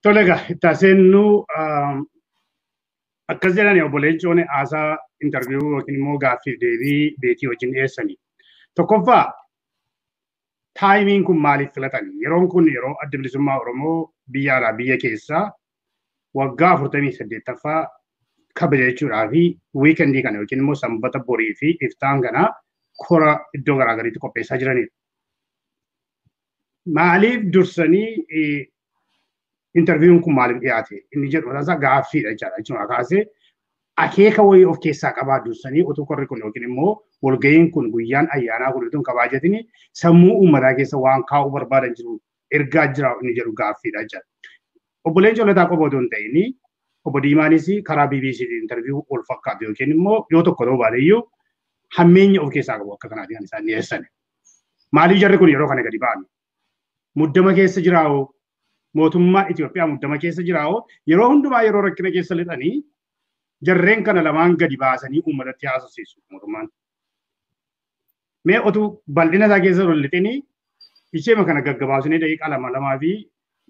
Tole egaa itti seennu. Akkas jedhani obbo Leencoon haasaa interview yookiin immoo gaaffiif deebii beetii wajjin dhiyeessani. Tokkoffaa, timeiin kun maaliif filatani? Yeroon kun yeroo Adda Bilisummaa Oromoo biyya alaa biyya keessaa waggaa 48ffaa kabaja jechuudhaa fi weekendii kana yookiin immoo sanbata borii fi iftaan kana kora iddoo garaagariitti qopheessaa jiranidha. Maaliif dursanii interviewun kun maaliif dhiyaate inni jedhu isaa gaaffiidha jechaadha. Jechuudha kaasee akeeka wayii of keessaa qabaa, dursanii utuu korri kun yookiin immoo walga'iin kun, guyyaan ayyaanaa kun utuu hin kabajatini sammuu uummataa keessa waan kaa'uu barbaadan jiru, ergaa jira inni jedhu gaaffiidha jechaadha. Obbo Leencoo Lataa qofa otoo hin ta'in obbo Diimaanis karaa BBC interview wal fakkaatu yookiin immoo yoo tokko ta'uu baate iyyuu hammeenya of keessaa qabu akka kanaati kan isaan dhiyeessan. Maaliif jarri kun yeroo kana gadi ba'an? Muddama keessa jiraa'oo, mootummaan Itoophiyaa muddama keessa jiraa'oo, yeroo hundumaa yeroo rakkina keessa lixanii jarreen kana lamaan gadi baasanii uummatatti haasofsiisu mootummaan. Mee otuu bal'ina isaa keessa ol lixinii isheema kana gaggabaabsinee daqiiqaa lama lamaa fi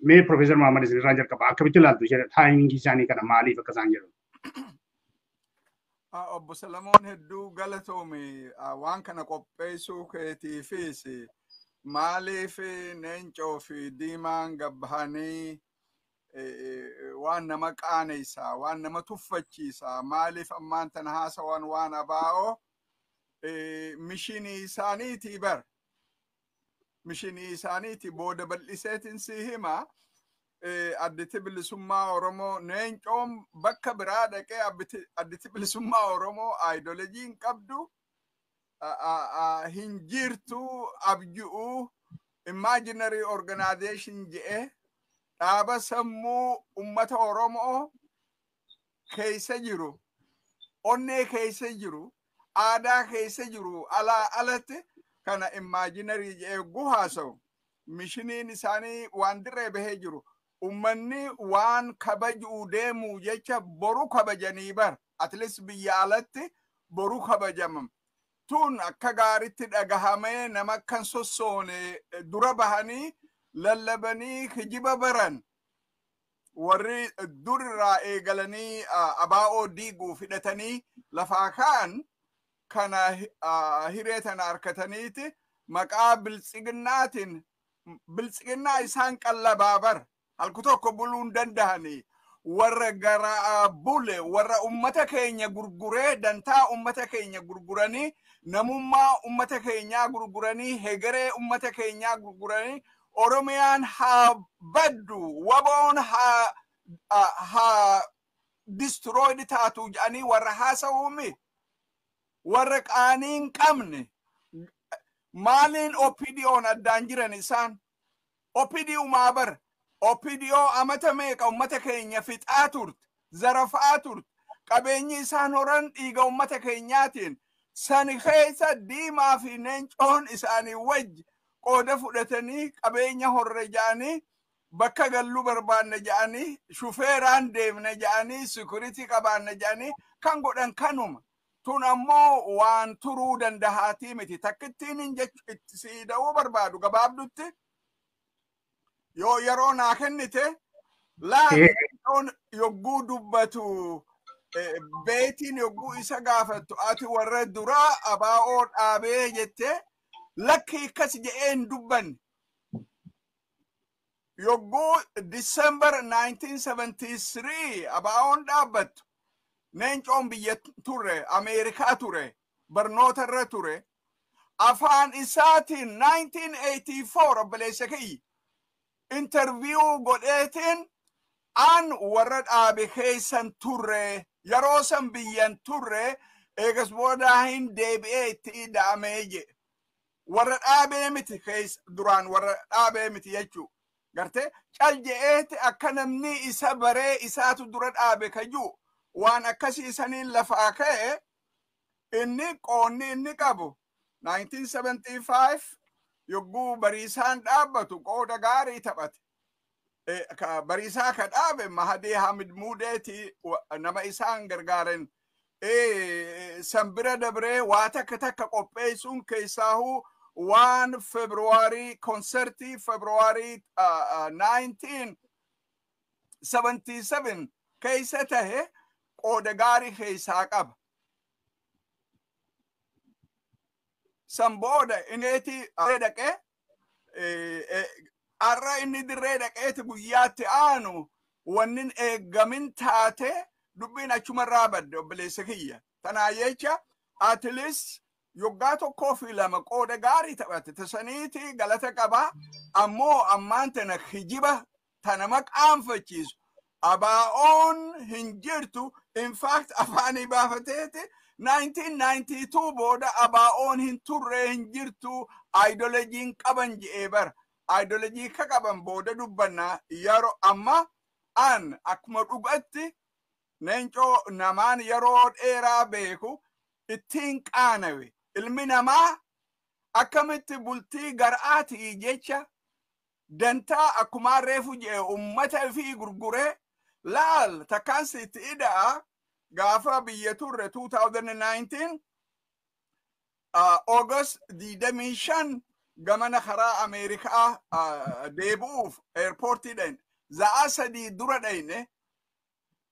mee Profeesar Mahammad isinirraa jalqaba. Akkamitti ilaaltu ishee timingii isaanii kana, maaliif akka isaan jedhu? Obbo Salamoon, hedduu galatoome waan kana qopheessuu keetiifis. Maaliif Leencoo fi Diimaan gabbahanii? Waan nama qaaneessa, waan nama tuffachiisa. Maaliif ammaan tana haasawan waan abaa'oo? Missionii isaaniiti bar, missionii isaaniiti. Booda bal'iseetin si hima. Additi Bilisummaa Oromoo, Leencoon bakka biraa dhaqee Additi Bilisummaa Oromoo ideology hin qabdu, hin jirtu, abju'uu imaginary organization je'e. Dhaaba sammuu ummata Oromoo keessa jiru, onnee keessa jiru, aadaa keessa jiru alaa alatti kana imaginary je'ee haasa'u. Missioniin isaanii waan dirree bahee jiru. Ummanni waan kabajuu deemuu jecha boru kabajanii bar, at least biyya alatti boru kabajamam. Tun akka gaaritti dhagahamee nama akkan sossoone dura bahanii lallabanii kijiba baran. Warri durirraa eegalanii abaa'oo diiguu fidhatanii lafaa ka'an kana hiree tana harkataniiti maqaa biltsiginnaatiin. Biltsiginnaa isaan qallabaa bar, halku tokko buluu hin dandahanii. Warra garaa bule, warra ummata keenya gurguree, dantaa ummata keenya gurguranii, namummaa ummata keenyaa gurguranii, hegeree ummata keenyaa gurguranii, Oromiyaan haa baddu, waboon haa destroyed taatu jedhanii warra haasa'uumi, warra qaanii hin qabne. Maaliin OPDO'n addaan jiran isaan? OPDO bar, OPDO amata meeqa ummata keenya fixaa turte, zarafaa turte. Qabeenyi isaan horan dhiiga ummata keenyaatiin. Sani keessa Diimaa fi Leencoon isaanii wajji qooda fudhatanii qabeenya horre ja'anii, bakka galluu barbaanne ja'anii, shufeeraan deemne ja'anii, security qabaanne ja'anii kan godhan kanuma. Tun ammoo waan turuu dandahaatii miti. Takkittiin hin itti siida'uu barbaadu gabaabdutti yoo yeroo naa kennite laal. Yogguu dubbatu beetiin, yogguu isa gaafattu, "Ati warra duraa abaa'oo dhaabee" jette, lakki akkas je'ee hin dubbanne. Yogguu December 1973 abaa'oon dhaabbattu Leencoon biyya turre, Ameerikaa ture, barnoota irra ture. Afaan isaatiin 1984, obboleessa kiyya, interview godheetiin, "An warra dhaabe keessan turre, yeroo san biyyan turre, eegas boodaa hin deebi'ee itti ida'amee" jedhe. Warra dhaabee miti keessa duraan, warra dhaabee miti jechuu garte. Cal je'eeti akka namni isa baree isaatu dura dhaabe kajuu waan akkasii saniin lafaa ka'e. Inni qoonni inni qabu 1975 yogguu Bariisaan dhaabbatu qooda gaarii taphate. Bariisaa ka dhaabe Mahadii Hamid Muudeeti, nama isaan gargaaran. San bira dabree waa takka takka qopheessuun keessaahuu waan February concertii February 19 77 keessa tahe qooda gaarii keessaa qaba. San booda inneeti dhaqee arra inni dirree dhaqeeti guyyaatti aanu wannin eeggamin taate dubbiin achumarraa badde, obboleessa kiyya. Tanaa jecha at least yoggaa tokkoo fi lama qooda gaarii taphate tasaniiti galata qaba. Ammoo ammaan tana kijiba tana maqaanfachiisu ABO'n hin jirtu. In fact, afaanii baafateeti 1992 booda ABO'n hin turre, hin jirtu, ideolojiin qaban je'ee bara. Ideolojii ka qaban booda dubbannaa. Yeroo amma an akkuma dhugatti Leencoo namaan yeroo dheeraa beeku ittiin qaanawe. Ilmi namaa akkamitti bultii gar'aatii jecha dantaa akkumaan reefu jee ummata fi gurguree laal takkaansi itti ida'a. Gaafa biyya turre 2019 August 25 gamana karaa Ameerikaa deebi'uuf airportii dhayne. Za'a 3 dura dhayne.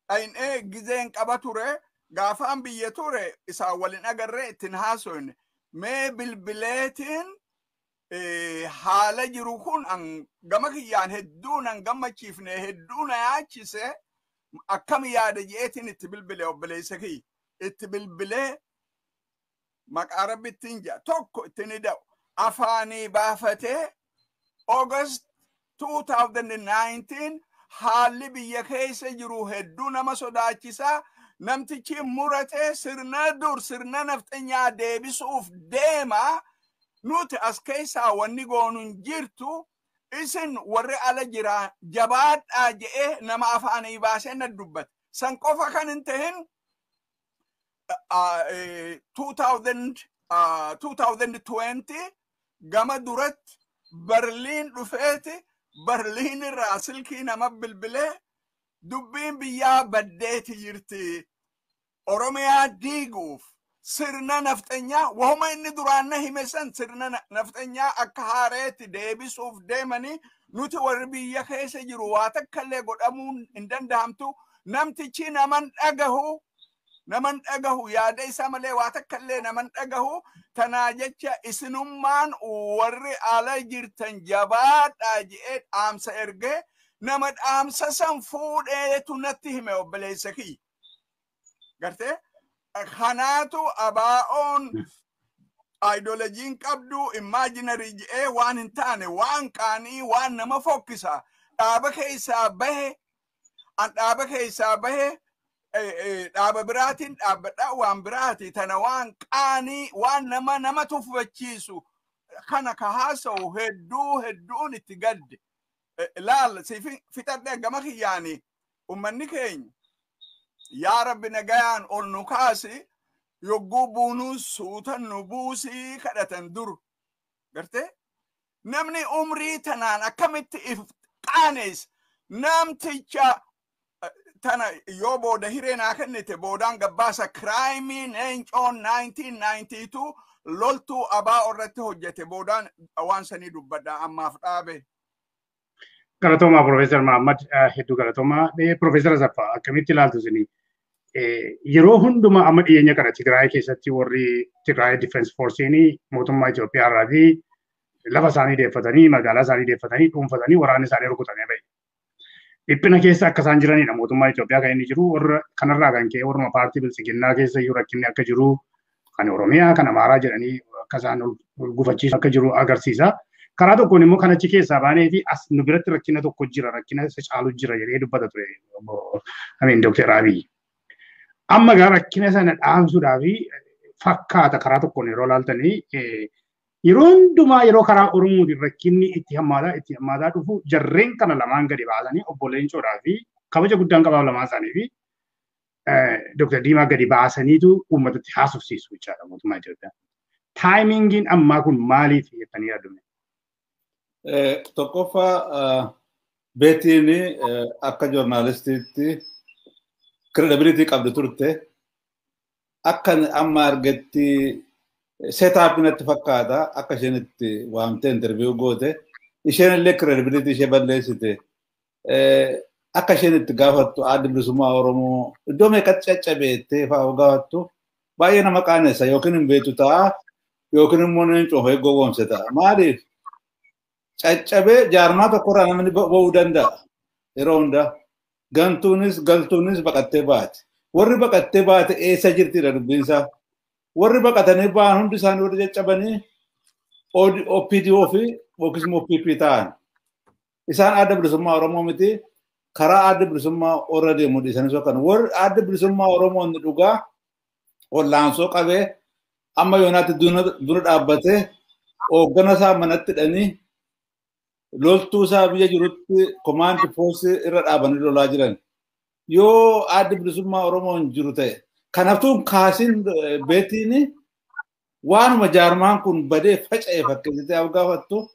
Dhaynee gizeen qaba ture. Gaafaan biyya ture isaan walin agarree ittiin haasoyne. Mee bilbileetiin haala jiru kun an gama kiyyaan hedduu nan gammachiifne, hedduu na yaachise, akkam yaada jeetiin itti bilbile. Obboleessa kiyya, itti bilbilee maqaa rabbittiin jaa tokko ittiin ida'u afaanii baafatee August 2019 haalli biyya keessa jiru hedduu nama sodaachisaa, namtichi muratee sirna dur sirna nafxanyaa deebisuuf deema, nuti as keessaa wanni goonu hin jirtu, isin warri ala jira jabaadhaa je'ee nama afaanii baasee na dubbate. San qofa kan hin tahin, 2020 gama duratti Berliin dhufeeti Berliin irraa silkii nama bilbilee dubbiin biyyaa baddeeti jirti. Oromiyaa diiguuf sirna nafxanyaa wahuma inni duraan na hime san sirna nafxanyaa akka haareetti deebisuuf deemanii, nuti warri biyya keessa jiru waa takka illee godhamuun hin danda'amtu, namtichi naman dhagahu, naman dhagahu, yaada isaa malee waa takka illee naman dhagahu, tanaa jecha isinummaan warri ala jirtan jabaadhaa je'ee dhaamsa ergee nama dhaamsa san fuudheetu natti hime, obboleessa kiyya. Gartee kanaatu ABO'n ideolojiin qabdu imaginary je'ee waan hin taane, waan qaanii, waan nama fokkisa. Dhaaba keessaa bahe, an dhaaba keessaa bahe, dhaaba biraatiin dhaabbadhaa waan biraati. Tana waan qaanii, waan nama tuffachiisu kana ka haasa'u hedduu hedduun itti gadde. Laal, si fixadhee gama kiyyaanii ummanni keenya yaa Rabbi nagayaan ol nu kaasi, yogguu buunuu suutan nu buusii kadhatan dur. Gartee namni umrii tanaan akkamitti if qaanees? Namticha tana yoo booda hiree naa kennite boodaan gabbaasa crime Leencoon 1992 loltuu ABO irratti hojjete boodaan waan sanii dubbadha, ammaaf dhaabe. Galatoomaa, Profeesar Mahammad, hedduu galatoomaa. Profeesar Asaffaa, akkamitti ilaaltu isinii? Yeroo hundumaa amma dhiyeenya kana Tigraay keessatti warri Tigraay Defense Force'n mootummaa Itoophiyaa irraa fi lafa isaanii deeffatanii, magaalaa isaanii deeffatanii, dhuunfatanii, waraanni isaanii rukutamee bahe. Dhiphina keessa akka isaan jiranidha mootummaa Itoophiyaa kan inni jiru. Warra kanarraa kan ka'e warra paartii biltsiginnaa keessa iyyuu rakkinni akka jiru, kan Oromiyaa kan Amaaraa jedhanii akka isaan ol gufachiisu akka jiru agarsiisa. Karaa tokkoon immoo kan achi keessaa baanee fi as nu biratti rakkina tokko jira, rakkina isa caalu jira jedhee dubbata ture obbo Amiin Dookter Abiy. Amma gaa rakkina sana dhaamsuudhaa fi fakkaata karaa tokkoon yeroo ilaaltanii yeroo hundumaa yeroo karaa Oromootiin rakkinni itti hammaataa itti hammaataa dhufu jarreen kana lamaan gadi baasanii, obbo Leencoodhaa fi kabaja guddaan qabaaf lamaan isaanii fi Dr. Diimaa gadi baasaniitu uummatatti haasofsiisu jechaadha mootummaa Itoophiyaa. Timingiin ammaa kun maaliif jettanii yaaddu? Tokkoffaa, Beetiin akka joornaalistiitti credibility qabdu turte. Akka amma argetti setup natti fakkaata akka isheen itti waamtee interview goote. Isheen illee credibility ishee balleessite. Akka isheen itti gaafattu Adda Bilisummaa Oromoo iddoo meeqatti caccabeettee fa'aa gaafattu baay'ee nama qaanessa yookiin hin beektu ta'a yookiin immoo ni coofee gowwoomse ta'a. Maaliif caccabee jaarmaa tokkorraa namni ba'uu danda'a yeroo hundaa. Gantuunis galtuunis baqattee baate. Warri baqattee baate eessa jirtidha dubbiinsaa. Warri baqatanii ba'an hundi isaanii warri caccabanii OPDO fi yookiis immoo PP ta'an. Isaan Adda Bilisummaa Oromoo miti. Karaa Adda Bilisummaa warra deemu dhiisanii sokan. Warri Adda Bilisummaa Oromoo inni dhugaa wallaansoo qabee amma yoonaatti dura dhaabbatee hooggana isaa manatti hidhanii loltuu isaa biyya jirutti komaandi poostii irra dhaabanii lolaa jiran. Yoo Adda Bilisummaa Oromoo hin jiru ta'e kanaaftuu kaasiin beetiin waanuma jaarmaan kun badee faca'ee fakkeessitee haa gaafattu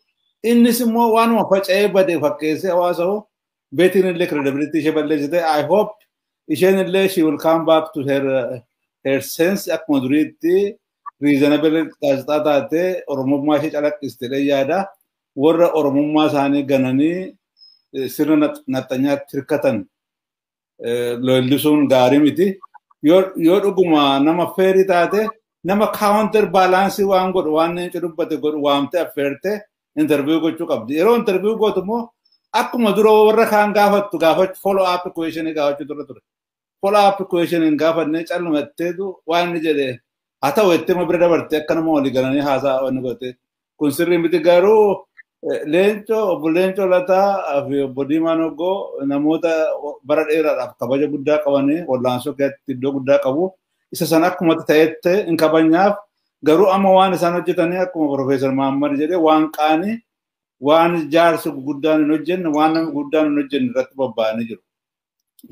innis immoo waanuma faca'ee badee fakkeessee hawaasa hoo beetiin illee credibility ishee balleessite. I hope isheen illee she will come back to her sense akkuma duriitti reasonable gaazexaa taatee Oromummaa ishee calaqqiste yaada. Warra Oromummaa isaanii gananii sirna nafxanyaatti hirkatan leellisuun gaarii miti. Yoo dhuguma nama feerii taate nama counter balance waan godhu waan leenca dubbate godhu waamtee affeerte interview gochuu qabdi. Yeroo interview gootu immoo akkuma dura warra kaan gaafattu gaafachuu follow up question gaafachuu dura ture. Follow up question hin gaafanne callumatteetu waan inni jedhe haa ta'u jettee bira dabarte akka nama walii galanii haasaa wanni goote. Kun sirrii miti garuu Leencoo obbo Leencoo Lataa fi obbo Diimaa Noggoo namoota bara dheeraadhaaf kabaja guddaa qabanii wallaansoo keessatti iddoo guddaa qabu. Isa sana akkuma ta'etti hin kabanyaaf garuu amma waan isaan hojjetanii akkuma Profeesar Mahammad jedhee waan qaanii waan jaarsi guddaan hin hojjenne waan namni guddaan hin hojjenne irratti bobba'anii jiru.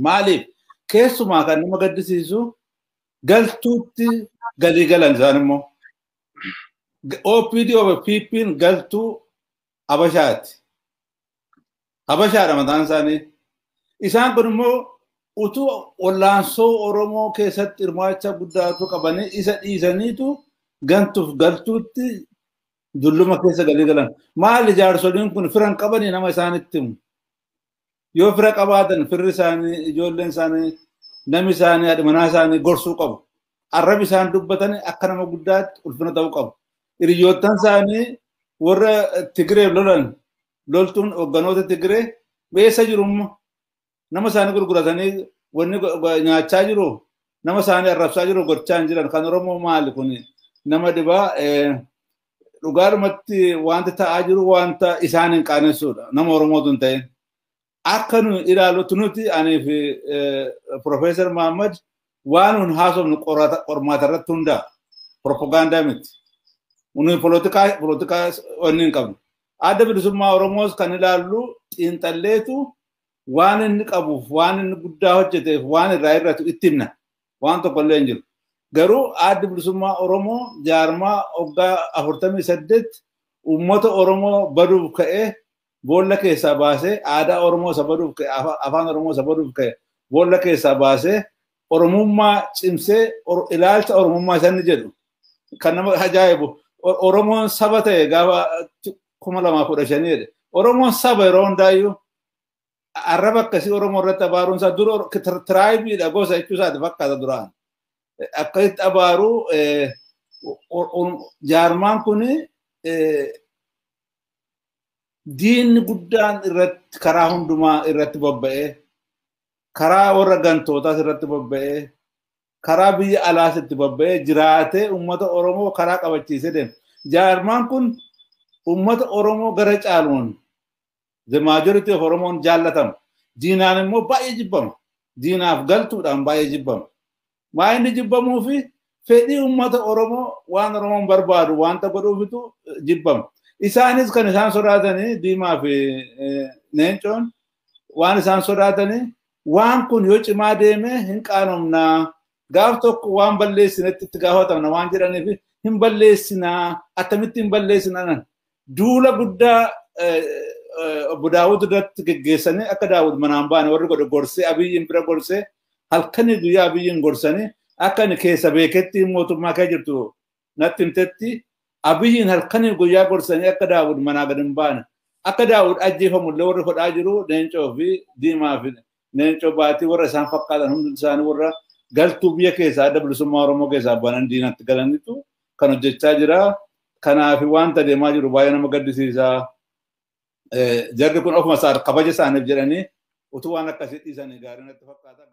Maaliif keessumaa kan nama gaddisiisu galtuutti galii galan isaan immoo OPD of PP'n galtuu Habashaati. Habashaadha mataan isaanii. Isaan kun immoo utuu wallaansoo Oromoo keessatti hirmaacha guddaatu qabanii isa dhiisaniitu gantuuf galtuutti dulluma keessa galii galan. Maali jaarsoliin kun firan qabanii nama isaanitti himu. Yoo fira qabaatan firri isaanii, ijoolleen isaanii, namni isaanii, haadha manaa isaanii gorsuu qabu. Arrabi isaan dubbatan akka nama guddaatti ulfina ta'uu qabu. Hiriyoottan isaanii warra Tigiree lolan loltuun hoogganoota Tigiree eessa jiru immoo nama isaanii gurguratanii wanni nyaachaa jiru nama isaanii arrabsaa jiru gochaa hin jiran kan Oromoo maali kun nama dhibaa dhugaadhumatti wanti ta'aa jiru wanta isaan hin qaanessuudha nama Oromootu hin ta'in. Akka nu ilaalutti nuti anii fi Profeesar Mahammad waan nun haasofnu qormaata irratti hundaa'a. Propagaandaa miti. Nuyi polotikaa wanni hin qabnu. Adda Bilisummaa Oromoos kan ilaallu xiinxalleetu waan inni qabuuf waan inni guddaa hojjeteef waan irraa irratu itti himna. Waan tokko illee hin jiru. Garuu Adda Bilisummaa Oromoo jaarmaa waggaa 48 uummata Oromoo baduuf ka'ee boolla keessaa baasee aadaa Oromoo isa baduuf ka'e afaan Oromoo isa baduuf ka'e boolla keessaa baasee Oromummaa cimsee ilaalcha Oromummaa isa inni jedhu kan nama ajaa'ibu Oromoon saba ta'e gaafa 2015 jedhe Oromoon saba yeroo hundaayyuu arraba akkasii Oromoo irratti abaaruun isaa dura tiraayibiidha gosa jechuu isaati fakkaata duraan. Akkasitti abaaruu jaarmaan kun diinni guddaan irratti karaa hundumaa irratti bobba'ee karaa warra gantootaas irratti bobba'ee karaa biyya alaas itti bobba'ee jiraatee uummata Oromoo karaa qabachiisee deema. Jaarmaan kun uummata Oromoo gara caaluun the majority of Oromoon jaallatama. Diinaan immoo baay'ee jibbama. Diinaaf galtuudhaan baay'ee jibbama. Maa inni jibbamuu fi fedhii uummata Oromoo waan Oromoon barbaadu wanta godhuufitu jibbama. Isaanis kan isaan sodaatanii Diimaa fi Leencoon waan isaan sodaatanii waan kun yoo cimaa deeme hin qaanomnaa gaaf tokko waan balleessinetti itti gaafatamna waan jedhaniif hin balleessinaa attamitti hin balleessinaa duula guddaa obbo Daawud irratti geggeessanii akka Daawud manaan baane warri godhe gorsee Abiyyiin bira gorsee halkanii guyyaa Abiyyiin gorsanii akka inni keessa beeketti mootummaa kee jirtu natti himtetti Abiyyiin halkanii guyyaa gorsanii akka Daawud manaa gad hin baane akka Daawud ajjeefamullee warri godhaa jiru Leencoo fi Diimaa fi Leencoo Baatii warra isaan fakkaatan hundi isaanii warra galtuu biyya keessaa Adda Bilisummaa Oromoo keessaa banan diinatti galanitu kan hojjechaa jira. Kanaaf wanta deemaa jiru baay'ee nama gaddisiisa. Jarri kun ofuma isaa kabaja isaaniif jedhanii utuu waan akkasii dhiisanii gaarii natti fakkaata.